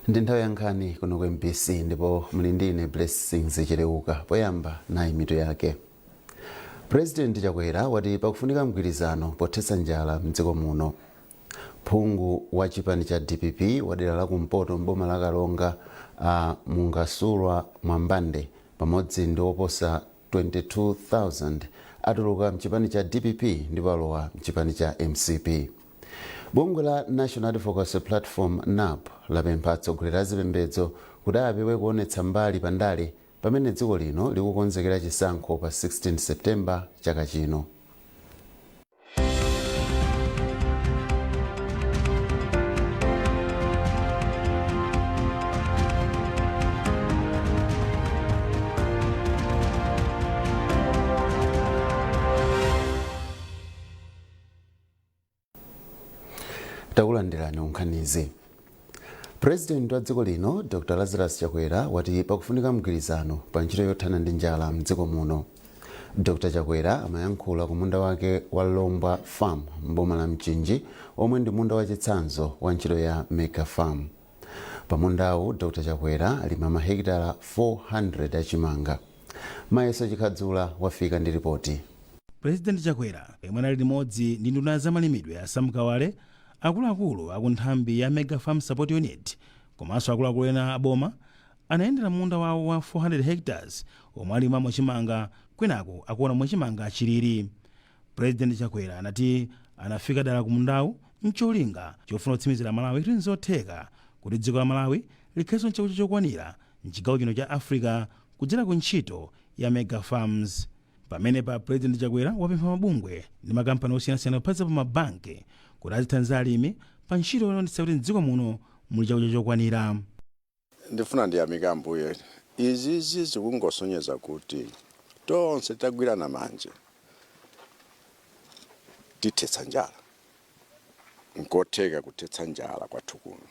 Ndi nthawi ya nkhani kuno ku MBC ndipo muli ndine Blessings Chileuka. Poyamba, nayi mitu yake. President Chakwera wati pakufunika mgwirizano pothetsa njala mdziko muno. Phungu wa chipani cha DPP wa dera la kumpoto mboma la Karonga, Mungasulwa Mwambande, pamodzi ndi oposa 22,000 atuluka mchipani cha DPP ndipo alowa mchipani cha MCP. Bungwe la National Advocacy Platform, NAP, lapempha atsogoleri a zipembedzo kuti apewe kuonetsa mbali pandale pamene dziko lino likukonzekera chisankho pa 16 September chaka chino. Takulandirani nkhanizi. President wa dziko lino, Dr Lazarus Chakwera, wati pakufunika mgwirizano pa ntchito yothana ndi njala mdziko muno. Dr Chakwera amayankhula ku munda wake wa Lombwa Farm mboma la Mchinji, omwe ndi munda wachitsanzo wa ntchito ya mega farm. Pa mundawu, Dr Chakwera alima mahekitala 400 achimanga. Mayeso Chikhadzula wafika ndi ripoti. President Chakwera, yemwe anali limodzi ndi nduna za malimidwe a Sam Kawale, akuluakulu aku nthambi ya Mega Farm Support Unit komanso akuluakulu ena aboma, anayendera munda wawo wa 400 hectares omwe alimamo chimanga, kwinaku akuona momwe chimanga chilili. President Chakwera anati anafika dala ku mundawu ncholinga chofuna kutsimikizira Malawi kuti nzotheka kuti dziko la Malawi likhalenso nchakudya chokwanira mchigawo chino cha Africa kudzera ku ntchito ya mega farms. Pamenepa President Chakwera wapempha mabungwe ndi makampani osiyanasiyana, kuphatikizapo mabanki, kuti azithandiza alimi pa ntchito yoonetsetsa kuti mdziko muno muli chakudya chokwanira. Ndifuna ndiyamike Ambuye. Izizi zikungosonyeza kuti tonse titagwirana manja tithetsa njala. Nkotheka kuthetsa njala kwathu kuno.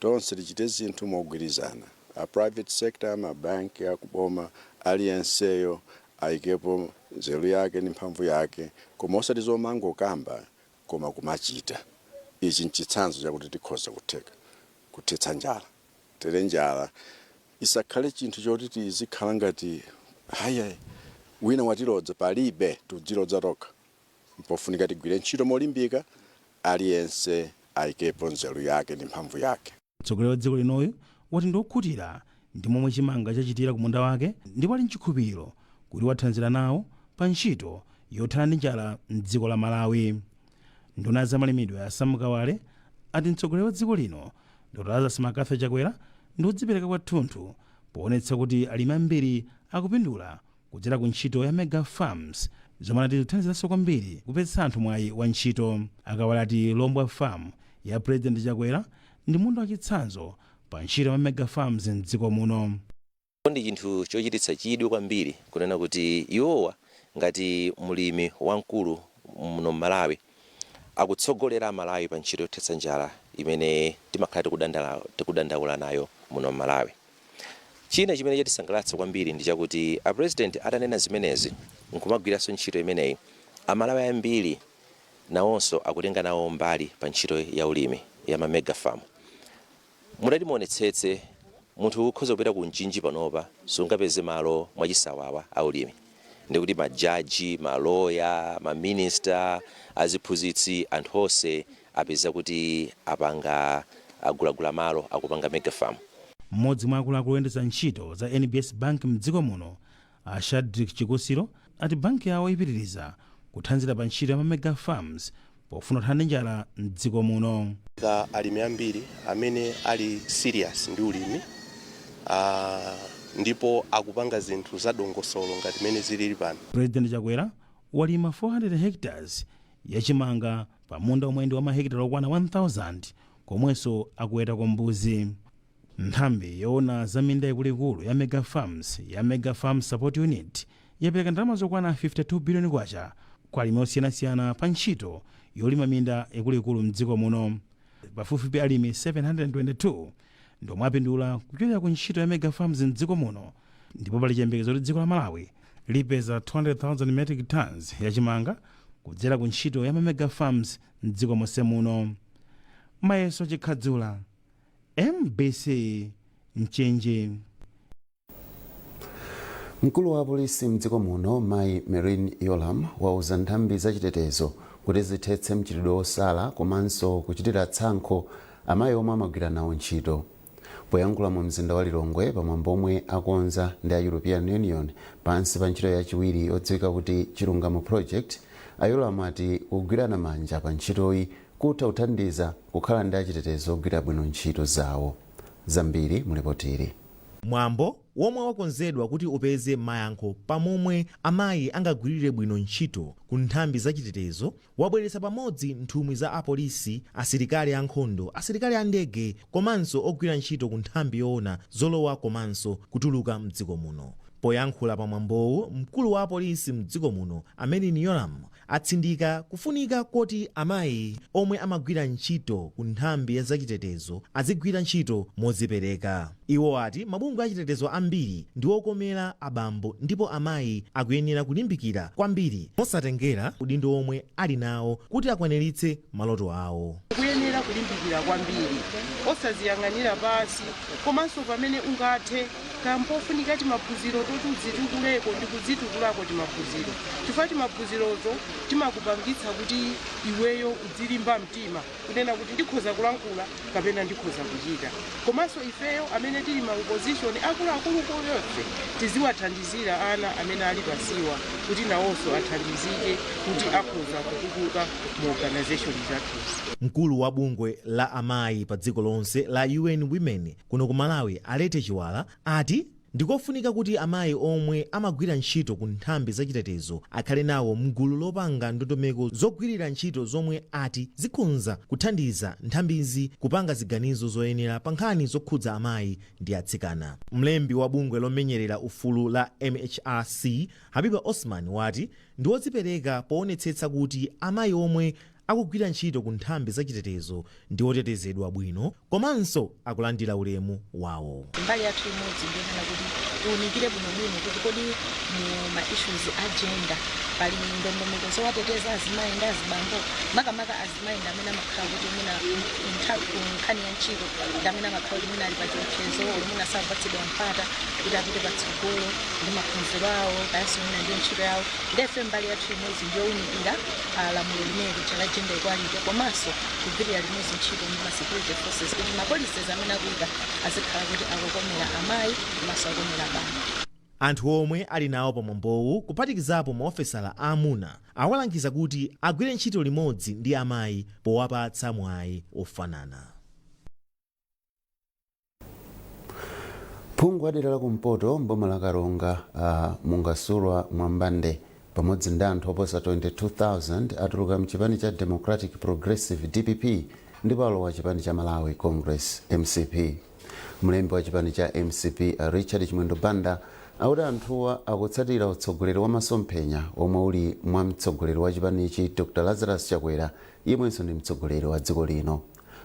Tonse tichite zinthu mogwirizana, a private sector, mabanki, akuboma, aliyenseyo ayikepo nzeru yake ndi mphamvu yake, koma osati zomangokamba koma kumachita. Ichi nchitsanzo chakuti tikhoza kutheka kuthetsa njala. Tere njala isakhale chinthu choti tizikhala ngati haya wina watilodza. Palibe, tudzilodza tokha. Mpofunika tigwire ntchito molimbika, aliyense ayikepo nzeru yake ndi mphamvu yake. Mtsogoleri wa dziko linoyu wati ndiokhutira ndi momwe chimanga chachitira ku munda wake ndipo ali mchikhulupiriro kuti wathandizira nawo pa ntchito yothana ndi njala mdziko la Malawi. Nduna za malimidwe a Sam Kawale ati mtsogoleri wa dziko lino, Dr Lazarus McCarthy Chakwera, ndi wodzipereka kwathunthu poonetsa kuti alimi ambiri akupindula kudzera ku ntchito ya mega farms, zomwe anati zikuthandiziranso kwambiri kupezesa anthu mwayi wa ntchito. A Kawale ati Lombwa Farm ya President Chakwera ndi munda wachitsanzo pa ntchito ya mega farms mdziko muno. Ndi chinthu chochititsa chidwi kwambiri kunena kuti iwowa ngati mlimi wamkulu muno m'Malawi akutsogolera Amalawi pa ntchito yothetsa njala imene timakhala tikudandaula nayo muno m'Malawi. China chimene chatisangalatsa kwambiri ndi chakuti a President atanena zimenezi nkumagwiranso ntchito imeneyi, Amalawi ambiri nawonso akutenga nawo mbali pa ntchito ya ulimi ya ma mega farm. Mutati muonetsetse, munthu ukhoza kupita ku Mchinji panopa sungapeze malo mwachisawawa aulimi. Ndikuti majaji, maloya, maminista, aziphunzitsi, anthu onse apeza kuti apanga agulagula malo, akupanga mega farm. Mmodzi mwa akuluakulu oyendetsa ntchito za NBS Bank mdziko muno, a Shadrick Chikusiro, ati banki yawo ipitiriza kuthandizira pa ntchito ya ma mega farms pofuna kuthana ndi njala mdziko muno. Ka alimi ambiri amene ali serious ndi ulimi ndipo akupanga zinthu zadongosolo ngati mene zilili pano. President Chakwera walima 400 hectares ya chimanga pa munda omwe ndi wa mahekitala okwana 1000, komwenso akuwetako mbuzi. Nthambi yoona za minda ikuluikulu ya mega farms ya Mega Farm Support Unit yapereka ndalama zokwana 52 biliyoni kwacha kwa alimi osiyanasiyana pa ntchito yolima minda ikuluikulu mdziko muno. Pafupifupi alimi 722 ndiomwe apindula kuchokera ku ntchito ya mega farms mdziko muno, ndipo pali chiyembekezo kuti dziko la Malawi lipeza 200,000 metric tons ya chimanga kudzera ku ntchito ya ma mega farms mdziko monse muno. Mayeso Chikhadzula, MBC, Mchinji. Mkulu wa polisi mdziko muno, Mayi Merlyne Yolamu, wauza nthambi zachitetezo kuti zithetse mchitidwe wosala komanso kuchitira tsankho amayi omwe amagwira nawo ntchito. Poyankhula mu mzinda wa Lilongwe pamwambo omwe akonza ndi a European Union pansi pa ntchito yachiwiri yodziwika kuti Chilungamo Project, a Yolamu ati kugwirana manja pa ntchitoyi kutha kuthandiza kukhala ndi achitetezo ogwira bwino ntchito zawo. Zambiri mulipotiri. Mwambo womwe wakonzedwa kuti upeze mayankho pamomwe amayi angagwirire bwino ntchito ku nthambi zachitetezo wabweretsa pamodzi nthumwi za apolisi, asilikali ankhondo, asilikali a ndege komanso ogwira ntchito ku nthambi yoona zolowa komanso kutuluka mdziko muno. Poyankhula pamwambowu, mkulu wa apolisi mdziko muno, a Merlyne Yolamu, atsindika kufunika koti amayi omwe amagwira ntchito ku nthambi ya zachitetezo azigwira ntchito modzipereka. Iwo ati mabungwe achitetezo ambiri ndi okomera abambo ndipo amayi akuyenera kulimbikira kwambiri mosatengera udindo omwe ali nawo kuti akwaniritse maloto awo. Kuyenera kulimbikira kwambiri, osaziyang'anira pansi, komanso pamene ungathe kampofunika timaphunziro toti udzitukuleko ndi kudzitukulako timaphunziro, chifukwa timaphunzirozo timakupangitsa kuti iweyo udzilimba mtima kunena kuti ndikhoza kulankhula kapena ndikhoza kuchita. Komanso ifeyo amene tili ma opposition akuluakulu koyonse tiziwathandizira ana amene ali pasiwa kuti nawonso athandizike kuti akhoza kutukuka mu organization zathuzi. Mkulu wa bungwe la amayi pa dziko lonse la UN Women kuno ku Malawi, Alete Chiwala, ati ndikofunika kuti amayi omwe amagwira ntchito ku nthambi zachitetezo akhale nawo mgulu lopanga ndondomeko zogwirira ntchito zomwe ati zikhonza kuthandiza nthambizi kupanga ziganizo zoyenera pa nkhani zokhudza amayi ndi atsikana. Mlembi wa bungwe lomenyerera ufulu la MHRC, Habiba Osman, wati ndi wodzipereka poonetsetsa kuti amayi omwe akugwira ntchito ku nthambi zachitetezo ndi otetezedwa bwino komanso akulandira ulemu wawo. Mbali yathu imodzi ndiyonena kuti tiwunikire bwinobwino kuti kodi mu ma issues a gender pali ndondomeko zowateteza azimayi ndi azibambo, makamaka azimayi ndi amene amakhala kuti mwina nkhani ya ntchito ndi amene amakhala kuti mwina ali pa chiopsezo, mwina sakupatsidwa mpata kuti apite patsogolo ndi maphunziro awo kayanso mwina ndi ntchito yawo. Ndefe mbali yathu imodzi ndiyowunikira lamulo limene lija la gender equality komanso kugwirira limodzi ntchito ndi ma security forces kuti ma policies amene akuyika azikhala kuti akukomera amayi komanso akomera abambo. Anthu omwe ali nawo pamwambowu, kuphatikizapo maofesala aamuna, awalangiza kuti agwire ntchito limodzi ndi amayi powapatsa mwayi ofanana. Phungu wa dera la kumpoto mboma la Karonga, Mungasulwa Mwambande, pamodzi ndi anthu oposa 22,000 atuluka mchipani cha Democratic Progressive, DPP, ndipo alowa chipani cha Malawi Congress, MCP. Mlembi wa chipani cha MCP, Richard Chimwendo Banda, akuti anthuwa akutsatira utsogoleri wa masomphenya omwe uli mwa mtsogoleri wa chipanichi, Dr Lazarus Chakwera, yemwenso ndi mtsogoleri wa dziko lino.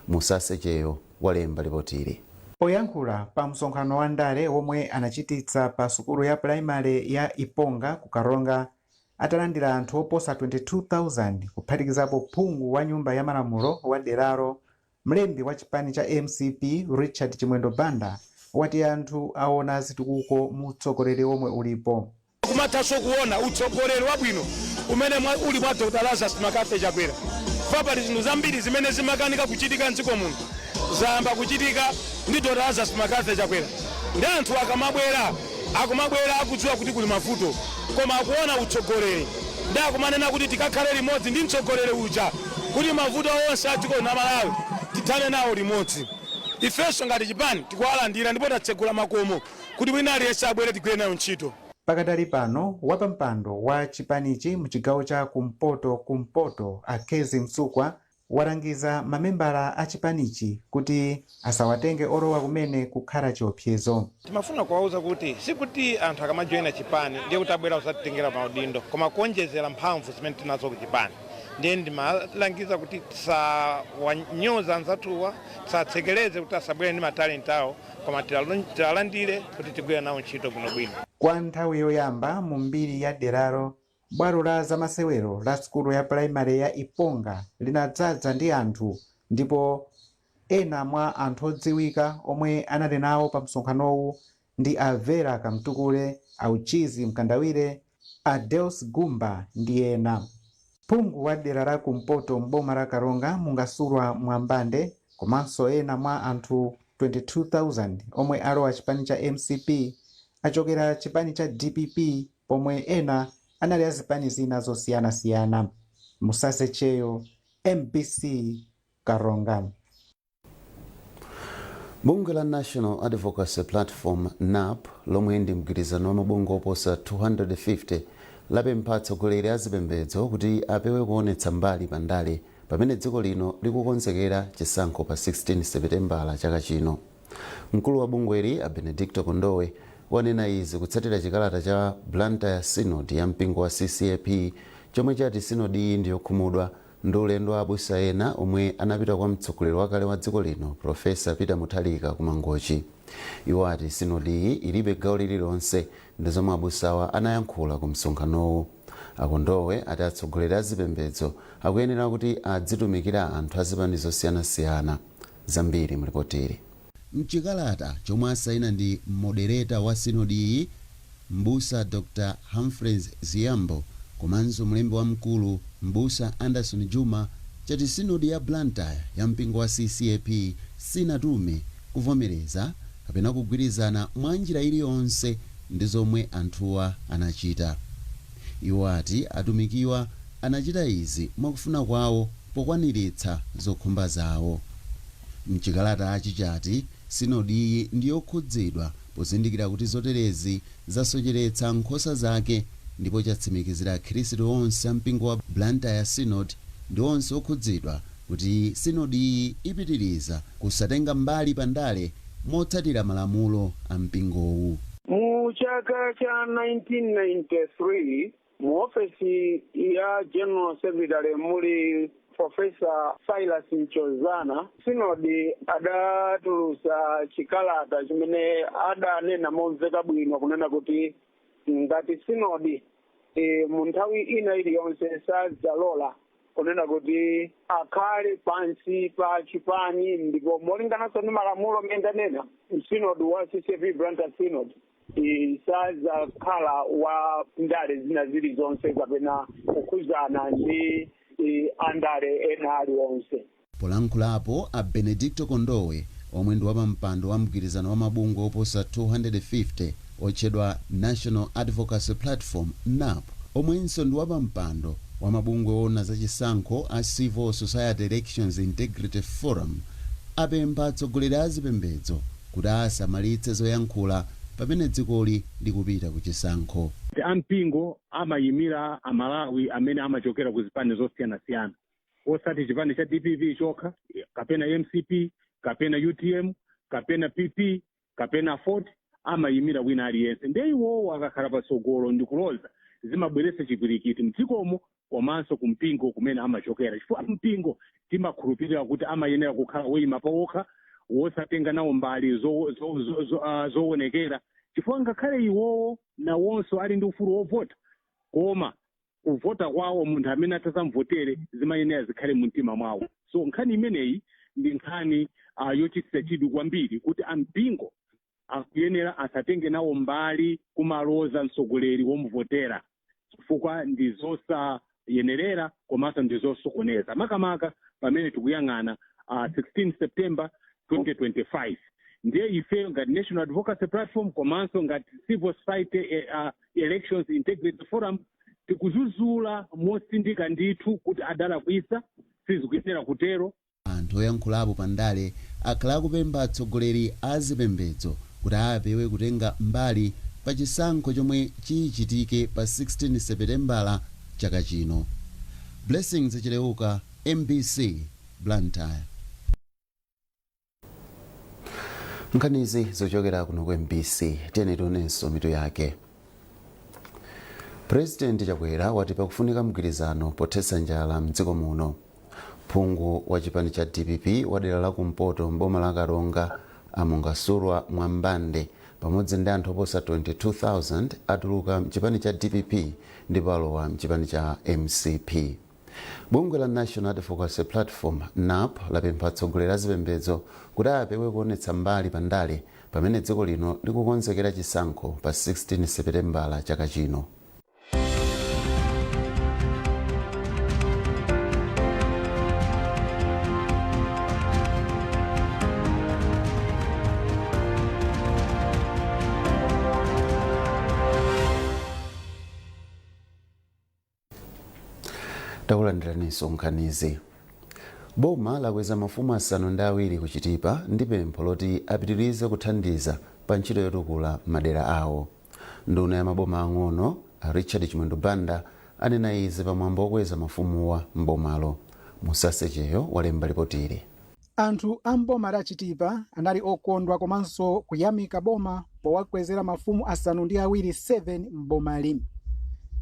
Musasecheyo walemba ripotili. Poyankhula pa msonkhano wa ndale womwe anachititsa pa sukulu ya pulaimali ya Iponga ku Karonga atalandira anthu oposa 22,000, kuphatikizapo phungu wa nyumba ya malamulo wa deralo, mlembi wa chipani cha MCP, Richard Chimwendo Banda, wati anthu aona zitukuko mu utsogoleri womwe ulipo. Kumathanso kuona utsogoleri wabwino umene uli mwa Dr Lazarus McCarthy Chakwera. Pali zinthu zambiri zimene zimakanika kuchitika mdziko muno, zayamba kuchitika ndi Dr Lazarus McCarthy Chakwera. Ndi anthu akamabwera, akumabwera akudziwa kuti kuli mavuto, koma akuona utsogoleri ndi akumanena kuti tikakhale limodzi ndi mtsogoleri uja kuti mavuto onse a dziko la Malawi tithane nawo limodzi. Ifenso ngati chipani tikuwalandira ndipo tatsegula makomo kuti wina aliyense abwere tigwire nayo ntchito. Pakadali pano, wapampando wa chipanichi mchigawo cha kumpoto kumpoto, Akezi Msukwa, walangiza mamembala a chipanichi kuti asawatenge olowa kumene kukhala chiopsezo. Timafuna kuwauza kuti sikuti anthu akamajoyina chipani ndiye kuti abwera kusatitengera maudindo, koma kuonjezera mphamvu zimene tinazo ku chipani. Ndiye ndimalangiza kuti tisawanyoza anzathuwa, tisatsekereze kuti asabwere ndi matalenti awo, koma tiwalandire kuti tigwire nawo ntchito bwinobwino. Kwa nthawi yoyamba mu mbiri ya deralo, bwalo la zamasewero la sukulu ya pulaimali ya Iponga linadzaza ndi anthu ndipo Ena mwa anthu odziwika omwe anali nawo pa msonkhanowu ndi a Vera Kamtukule, Auchizi Mkandawire, a Deus Gumba ndi ena. Phungu wa dera la kumpoto m'boma la Karonga, Mungasulwa Mwambande, komanso ena mwa anthu 22,000 omwe alowa chipani cha MCP achokera chipani cha DPP, pomwe ena anali azipani zina zosiyanasiyana. Musase Cheyo, MBC, Karonga. Bungwe la National Advocacy Platform, NAP, lomwe ndi mgwirizano wa mabungwe oposa 250, lapempha atsogoleri a zipembedzo kuti apewe kuonetsa mbali pandale pamene dziko lino likukonzekera chisankho pa 16 Seputembala chaka chino. Mkulu wa bungweli, a Benedicto Kondowe, wanena izi kutsatira chikalata cha Blantyre Synod ya mpingo wa CCAP chomwe chati sinodi iyi ndiyokhumudwa ndi ulendo wa abusa ena omwe anapita kwa mtsogoleri wakale wa dziko lino, Profesa Peter Mutharika, ku Mangochi. Iwo ati sinodi iyi ilibe gawo lililonse ndi zomwe abusawa anayankhula ku msonkhanowu. Akondowe ati atsogoleri a zipembedzo akuyenera kuti adzitumikira anthu azipani zosiyanasiyana. Zambiri mulipoteri. Mchikalata chomwe asaina ndi moderator wa sinodi iyi, Mbusa Dr Humphreys Ziyambo, komanso mlembi wamkulu, Mbusa Anderson Juma, chati sinodi ya Blantyre ya mpingo wa CCAP sinatume, kuvomereza kapena kugwirizana mwa njira iliyonse ndi zomwe anthuwa anachita. Iwo ati atumikiwa anachita izi mwakufuna kwawo pokwaniritsa zokhumba zawo. Mchikalata chati sinodiyi ndiyokhudzidwa pozindikira kuti zoterezi zasocheretsa nkhosa zake, ndipo chatsimikizira akhristu onse a mpingo wa Blantyre Synod ndi onse okhudzidwa kuti sinodiyi ipitiriza kusatenga mbali pandale motsatira malamulo a mpingowu. Mu chaka cha 1993, mu ofesi ya General Secretary muli Professor Silas Nchozana, sinodi adatulusa chikalata chimene adanena momveka bwino kunena kuti ngati sinodi mu nthawi ina iliyonse sadzalola kunena kuti akhale pansi pa chipani, ndipo molingananso ndi malamulo amene ndanena, sinod wa CCAP Blantyre Synod sadzakhala wa ndale zina zilizonse kapena kukhuzana ndi andale ena aliwonse. Polankhulapo, a Benedicto Kondowe, omwe ndi wapampando wa mgwirizano wa mabungwe oposa 250 otchedwa National Advocacy Platform, NAP, omwenso ndi wapampando wa mabungwe ona zachisankho a Civil Society Elections Integrity Forum, apempha atsogoleri a zipembedzo kuti asamalitse zoyankhula pamene dzikoli likupita ku chisankho. Ampingo amayimira Amalawi amene amachokera ku zipani zosiyanasiyana, osati chipani cha DPP chokha kapena MCP kapena UTM kapena PP kapena FORD. Amayimira wina aliyense. Ndiye iwowo akakhala patsogolo ndi kuloza, zimabweretsa chipwirikiti mdzikomo komanso kumpingo kumene amachokera, chifukwa mpingo timakhulupirira kuti amayenera kukhala woyima pawokha, wosatenga nawo mbali zoonekera, chifukwa ngakhale iwowo nawonso ali ndi ufulu wovota, koma kuvota kwawo munthu amene atazamvotere zimayenera zikhale mumtima mwawo. So nkhani imeneyi ndi nkhani yochititsa chidwi kwambiri kuti ampingo akuyenera asatenge nawo mbali kumaloza mtsogoleri womuvotera, chifukwa ndi zosayenerera komanso ndi zosokoneza, makamaka pamene tikuyang'ana 16 September 2025. Ndiye ife ngati National Advocacy Platform komanso ngati Civil Society Elections Integrity Forum tikuzuzula mosindika ndithu kuti adalakwisa, sizikuyenera kutero. Anthu oyankhulapo pandale akhala akupempha atsogoleri a zipembedzo kuti apewe kutenga mbali pa chisankho chomwe chichitike pa 16 Seputembala chaka chino. Blessings Chileuka, MBC, Blantyre. Nkhanizi zochokera kuno ku MBC. Tiyeni tionenso mitu yake. President Chakwera wati pakufunika mgwirizano pothetsa njala mdziko muno. Phungu wa chipani cha DPP wa dera la kumpoto mboma la Karonga, Amungasulwa Mwambande, pamodzi ndi anthu oposa 22,000 atuluka mchipani cha DPP ndipo alowa mchipani cha MCP. Bungwe la National Advocacy Platform, NAP, lapempha atsogoleri a zipembedzo kuti apewe kuonetsa mbali pa ndale pamene dziko lino likukonzekera chisankho pa 16 Seputembala chaka chino. Takulandiraninso nkhanizi. Boma lakweza mafumu 7 ku Chitipa ndi pempho loti apitirize kuthandiza pa ntchito yotukula madera awo. Nduna ya maboma ang'ono Richard Chimwendo Banda anena izi pamwambo wokweza mafumuwa m'bomalo. Musasecheyo walemba ripotili. Anthu a mboma la Chitipa anali okondwa komanso kuyamika boma powakwezera mafumu 7 7 m'bomali.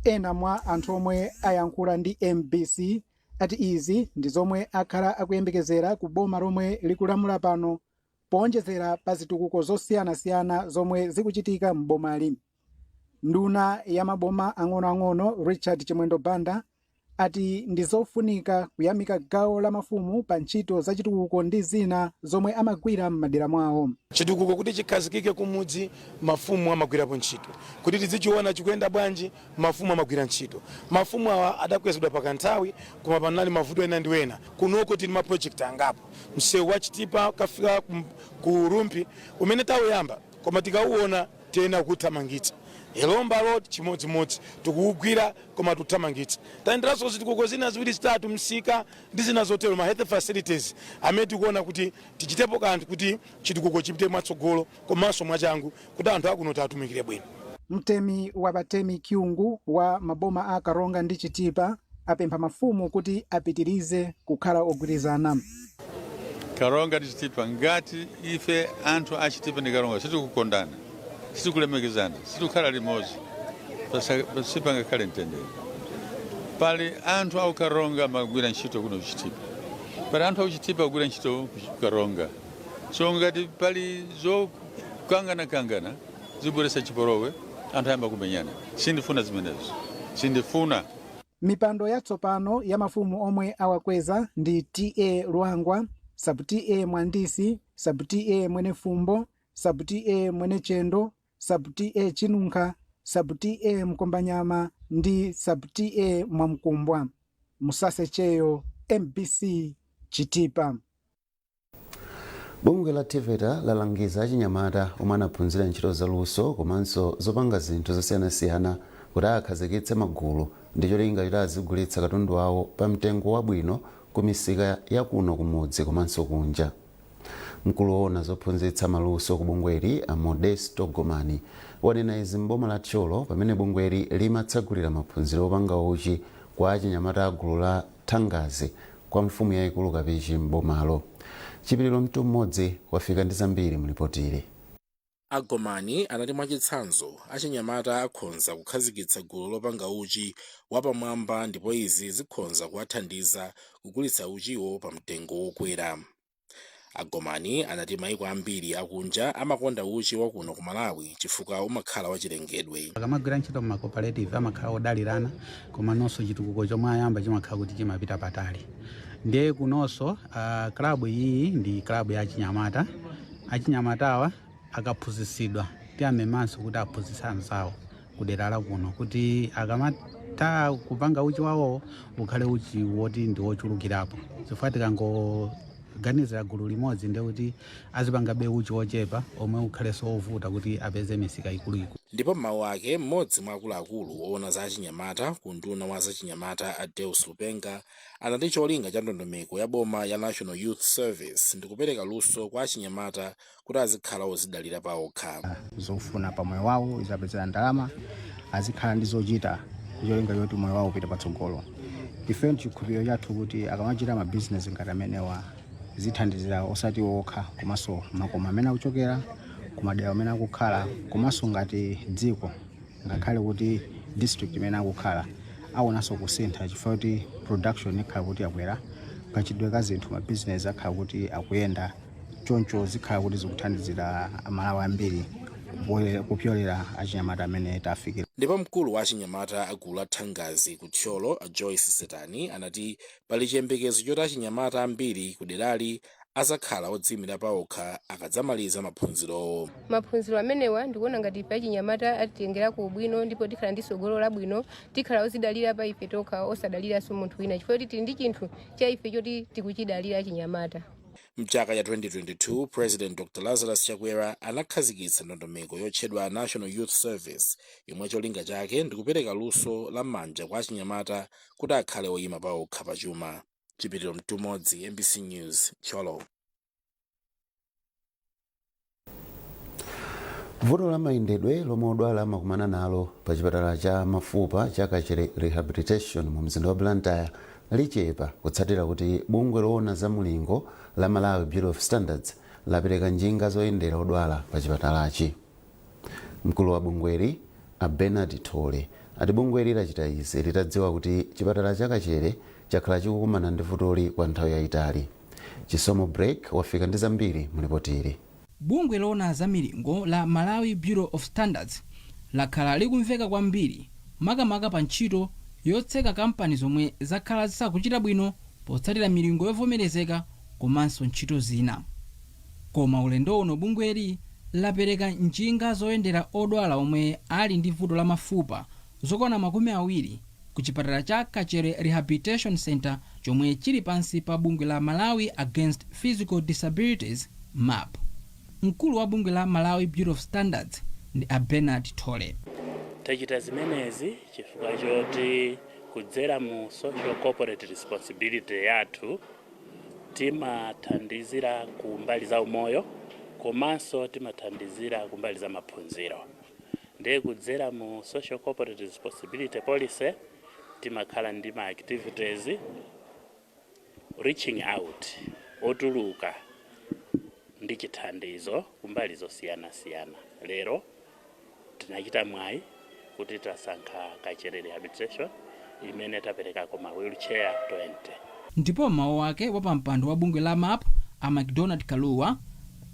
Ena mwa anthu omwe ayankhula ndi MBC ati izi ndi zomwe akhala akuyembekezera ku boma lomwe likulamula pano, powonjezera pa zitukuko zosiyanasiyana zomwe zikuchitika m'bomali. Nduna ya maboma ang'onoang'ono Richard Chimwendo Banda ati ndi zofunika kuyamika gawo la mafumu pa ntchito za chitukuko ndi zina zomwe amagwira m'madera mwawo. Chitukuko kuti chikhazikike kumudzi, mafumu amagwirapo ntchito. Kuti tizichiona chikuyenda bwanji, mafumu amagwira ntchito. Mafumu awa adakwezedwa pakanthawi, koma panali mavuto ena ndi wena. Kunoko tili ma project angapo, msewu wa Chitipa kafika ku Rumphi umene tawuyamba, koma tikauona tena kuthamangitsa. Ilomba Road chimodzimodzi, tikuwugwira koma tuthamangitsa. Tayenderanso zitukuko zina ziwiri zitatu, msika ndi zina zotero, ma health facilities amene tikuona kuti tichitepo kanthu kuti chitukuko chipite mwatsogolo komanso mwachangu, kuti anthu akuno tiatumikire bwino. Mtemi wa Batemi Kyungu wa maboma a Karonga ndi Chitipa apempha mafumu kuti apitirize kukhala ogwirizana. Karonga ndi Chitipa, ngati ife anthu a Chitipa ndi Karonga sitikukondana, sitikulemekezana, sitikukhala limodzi, sipangakhale mtendere. Pali anthu aku Karonga amagwira ntchito kuno kuchitipa, pali anthu akuchitipa akugwira ntchito ku Karonga. So ngati pali zokanganakangana zibweretsa chipolowe, anthu ayamba kumenyana. Sindifuna zimenezo, sindifuna. Mipando yatsopano ya mafumu omwe awakweza ndi TA Lwangwa, sub TA Mwandisi, sub TA Mwenefumbo, sub TA Mwenechendo, sub TA Chinunkha, sub TA Mkombanyama ndi sub TA Mwamkumbwa. Musasecheyo, MBC, Chitipa. Bungwe la TEVETA lalangiza achinyamata omwe anaphunzira ntchito zaluso komanso zopanga zinthu zosiyanasiyana kuti akhazikitse magulu ndi cholinga choti azigulitsa katundu wawo pa mtengo wabwino ku misika ya kuno kumudzi komanso kunja. Mkulu woona zophunzitsa maluso ku bungweli a Modesto Gomani wanena izi m'boma la Thyolo pamene bungweli limatsegulira maphunziro opanga uchi kwa achinyamata a gulu la Thangazi kwa mfumu yayikulu Kapichi m'bomalo. Chipiliro Mtu Mmodzi wafika ndi zambiri mlipotili. Agomani anati mwachitsanzo, achinyamata akhonza kukhazikitsa gulu lopanga uchi wapamwamba, ndipo izi zikhonza kuwathandiza kugulitsa uchiwo pa mtengo wokwera. Agomani anati maiko ambiri akunja amakonda uchi wakuno ku Malawi chifukwa umakhala wachilengedwe. Akamagwira ntchito mu cooperative amakhala odalirana, koma nonso chitukuko chomwe ayamba chimakhala kuti chimapita patali. Ndiye kunonso club iyi ndi club ya achinyamata. Achinyamatawa akaphunzitsidwa, tiamemanso kuti aphunzitse anzawo kudera la kuno, kuti akamatha kupanga uchi wawowo ukhale uchi woti ndi wochulukirapo, chifukwa tikangoganizira gulu limodzi ndiye kuti azipangabe uchi wochepa omwe ukhalenso wovuta kuti apeze misika ikuluikulu. Ndipo m'mawu ake, mmodzi mwa akuluakulu oona za achinyamata ku nduna wa zachinyamata a Deus Lupenga anati cholinga cha ndondomeko ya boma ya National Youth Service ndi kupereka luso kwa achinyamata kuti azikhala ozidalira paokha. Zofuna pa moyo wawo izapezera ndalama, azikhala ndi zochita, cholinga choti moyo wawo upite patsogolo. Ife chikhulupiriro chathu kuti akamachita mabizinesi ngati amenewa zithandizira osati okha, komanso makomo amene akuchokera, kumadera amene akukhala, komanso ngati dziko, ngakhale kuti district imene akukhala aonanso kusintha, chifukwa kuti production ikhala kuti yakwera, kachitidwe ka zinthu, mabizinesi akhala kuti akuyenda. Choncho zikhala kuti zikuthandizira Amalawi ambiri Kupyolera achinyamata amene tafikira. Ndipo mkulu wa achinyamata agulu la Thangazi ku Thyolo, a Joyce Setani, anati pali chiyembekezo choti achinyamata ambiri ku derali azakhala odziyimira paokha akadzamaliza maphunzirowo. Maphunziro amenewa ndikuona ngati ife achinyamata atitengera ku ubwino, ndipo tikhala ndi tsogolo labwino, tikhala ozidalira pa ife tokha, osadaliranso munthu wina, chifukwa tili ndi chinthu cha ife choti tikuchidalira achinyamata. Mchaka cha 2022, President Dr Lazarus Chakwera anakhazikitsa ndondomeko yotchedwa National Youth Service, yomwe cholinga chake ndikupereka luso la manja kwa achinyamata kuti akhale oyima paokha pachuma. Chipiriro Mtumodzi, MBC News, Thyolo. Vuto la mayendedwe lomwe odwala amakumana nalo pa chipatala cha mafupa cha Kachere Rehabilitation mu mzinda wa Blantyre lichepa kutsatira kuti bungwe loona za mulingo la Malawi Bureau of Standards lapereka njinga zoyendera odwala pa chipatalachi. Mkulu wa bungweli, a Bernard Thole, ati bungweli lachita izi litadziwa kuti chipatala cha Kachere chakhala chikukumana ndi vutoli kwa nthawi yayitali. Chisomo Break wafika ndi zambiri mulipotili. Bungwe loona za milingo la Malawi Bureau of Standards lakhala likumveka kwambiri, makamaka pa ntchito yotseka kampani zomwe zakhala zisakuchita bwino potsatira milingo yovomerezeka komanso ntchito zina. Koma ulendo uno bungweli lapereka njinga zoyendera odwala omwe ali ndi vuto la mafupa zokwana 20 ku chipatala cha Kachere Rehabilitation Center, chomwe chili pansi pa bungwe la Malawi Against Physical Disabilities, MAP. Mkulu wa bungwe la Malawi Bureau of Standards ndi a Bernard Thole. Tachita zimenezi chifukwa choti kudzera mu social corporate responsibility yathu timathandizira ku mbali za umoyo komanso timathandizira ku mbali za maphunziro. Ndiye kudzera mu social corporate responsibility policy timakhala ndi ma activities reaching out, otuluka ndi chithandizo kumbali zosiyanasiyana. Lero tinachita mwayi kuti tasankha Kachere Rehabilitation, imene taperekako ma wheelchair 20. Ndipo mawu ake, wapampando wa bungwe la MAP, a McDonald Kaluwa,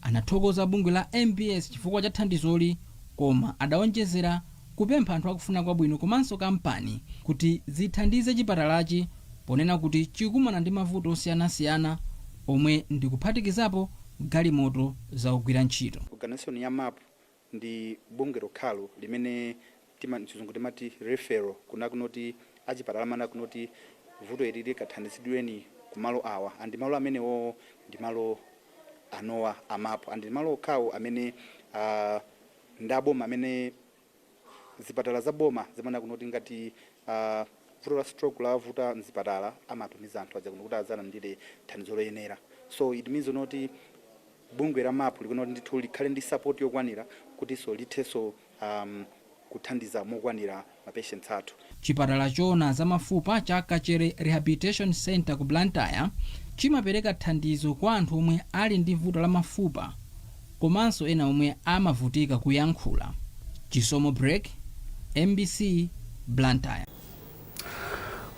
anathokoza bungwe la MBS chifukwa cha thandizoli, koma adawonjezera kupempha anthu akufuna kwabwino komanso kampani kuti zithandize chipatalachi, ponena kuti chikumana ndi mavuto osiyanasiyana omwe ndikuphatikizapo galimoto zaogwira ntchito. Organization ya MAP ndi bungwe lokhalo limene tima mchizungu timati referral, kuna kunoti achipatala mana kunoti vuto ili likathandizidweni kumalo awa, andi malo amenewo ndi malo anowa a MAP, andi malo okhawo amene ndaboma, amene zipatala za boma zimana kunoti ngati vuto la stroke lavuta mzipatala, amatumiza anthu aja kuno kuti adzalandire thandizo loyenera. So it means noti bungwe la MAP likuona ndithu likhale ndi support yokwanira kutinso lithenso kuthandiza mokwanira ma patients athu. Chipatala choona za mafupa cha Kachere Rehabilitation Center ku Blantyre chimapereka thandizo kwa anthu omwe ali ndi vuto la mafupa komanso ena omwe amavutika kuyankhula. Chisomo Break, MBC, Blantyre.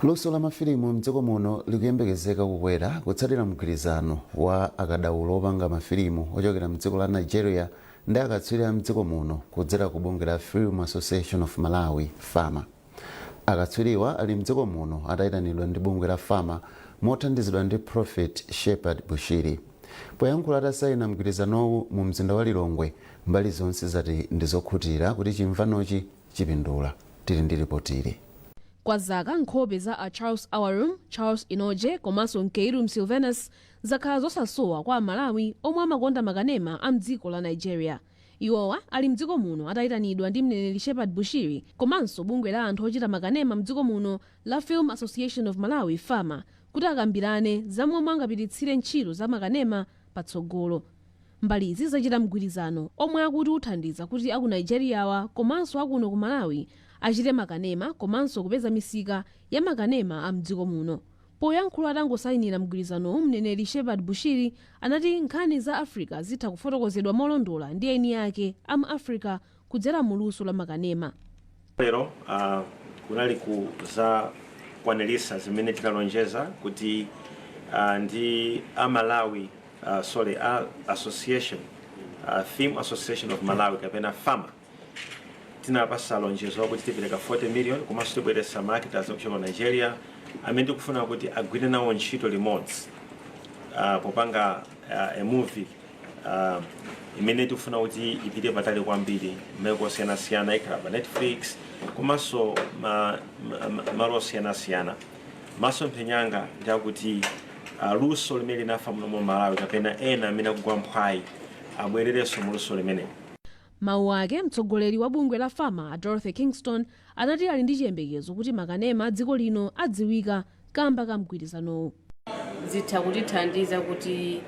Luso la mafilimu mdziko muno likuyembekezeka kukwera kutsatira mgwirizano wa akadaulo opanga mafilimu ochokera mdziko la Nigeria ndi akatswiri a mdziko muno kudzera ku bungwe la Film Association of Malawi, FAMA. Akatswiriwa ali mdziko muno atayitanidwa ndi bungwe la FAMA mothandizidwa ndi Prophet Shepherd Bushiri. Poyankhula atasayina mgwirizanowu mu mzinda wa Lilongwe, mbali zonse zati ndi zokhutira kuti chimvanochi chipindula. Tili ndi ripotili. Kwa zaka nkhope za a Charles Awarum, Charles Inoje komanso Nkeirum Sylvanus zakhala zosasowa kwa Amalawi omwe amakonda makanema a mdziko la Nigeria. Iwowa ali mdziko muno atayitanidwa ndi mneneri Shepherd Bushiri komanso bungwe la anthu ochita makanema mdziko muno la Film Association of Malawi, FAMA, kuti akambirane za momwe angapititsire ntchito za makanema patsogolo. Mbalizi zachita mgwirizano omwe akuti uthandiza kuti aku Nigeriawa komanso akuno ku Malawi achite makanema komanso kupeza misika ya makanema a mdziko muno. Poyankhula atangosayinira mgwirizanowu, mneneri Shepherd Bushiri anati nkhani za Africa zitha kufotokozedwa molondola ndi eni ake amu Africa kudzera mu luso la makanema. Lero kunali kuzakwanirisa zimene tinalonjeza kuti ndi a Malawi, sorry, a Association Film Association of Malawi kapena FAMA tinapasa lonjezo kuti tipereka 40 million, komanso tibweretsa ma actors okuchoka Nigeria amene tikufuna kuti agwire nawo ntchito limodzi popanga a movie imene tikufuna kuti ipite patali kwambiri maiko osiyanasiyana, ikhala pa Netflix komanso malo osiyanasiyana. Masomphenya anga ndiakuti luso limene linafa muno mu Malawi kapena ena amene akugwa mphwayi abwererenso mu luso limeneli. Mawu ake, mtsogoleri wa bungwe la FAMA a Dorothy Kingston anati ali ndi chiyembekezo kuti makanema a dziko lino adziwika kamba ka mgwirizanowu. Zitha kutithandiza kuti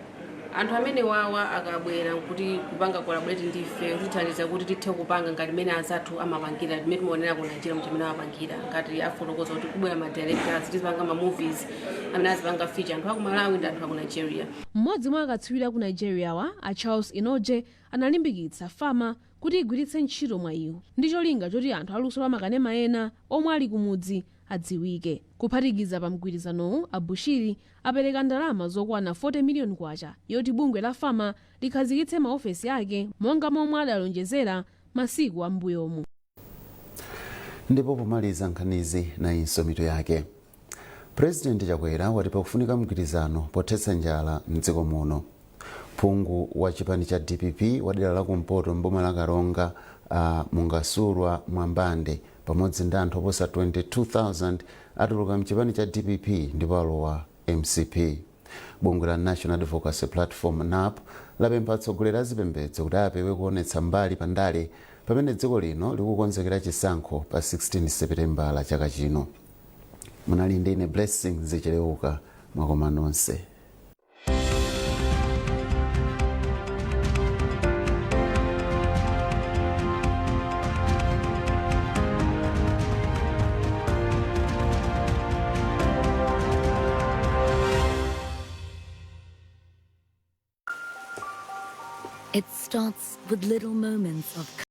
anthu amene wawa akabwera kuti kupanga collaborate ndife, kutithandiza kuti tithe kupanga ngati mmene anzathu amapangira, mmene timaonera ku Nigeria mchimene amapangira. Ngati afotokoza kuti kubwera ma directors, tizipanga ma movies amene azipanga feature anthu aku Malawi ndi anthu aku Nigeria. Mmodzi mwa akatswiri aku Nigeria wa a Charles Inoje analimbikitsa FAMA kuti igwiritse ntchito mwayiwu ndi cholinga choti anthu aluso la makanema ena omwe ali kumudzi adziwike. Kuphatikiza pa mgwirizanowu, a Bushiri apereka ndalama zokwana 40 miliyoni kwacha yoti bungwe la FAMA likhazikitse maofesi ake monga momwe adalonjezera masiku ambuyomu. Ndipo pomaliza nkhanizi, nayinso mitu yake. President Chakwera wati pakufunika mgwirizano pothetsa njala mdziko muno. Phungu wa chipani cha DPP wa dera la kumpoto mboma la Karonga, Mungasulwa Mwambande, pamodzi ndi anthu oposa 22,000 atuluka mchipani cha DPP ndipo alowa MCP. Bungwe la National Advocacy Platform, NAP, lapempha atsogoleri a zipembedzo kuti apewe kuonetsa mbali pa ndale pamene dziko lino likukonzekera chisankho pa 16 Sepitembala chaka chino. Munali ndine Blessing Zichileuka. Mwakoma nonse. It starts with little moments of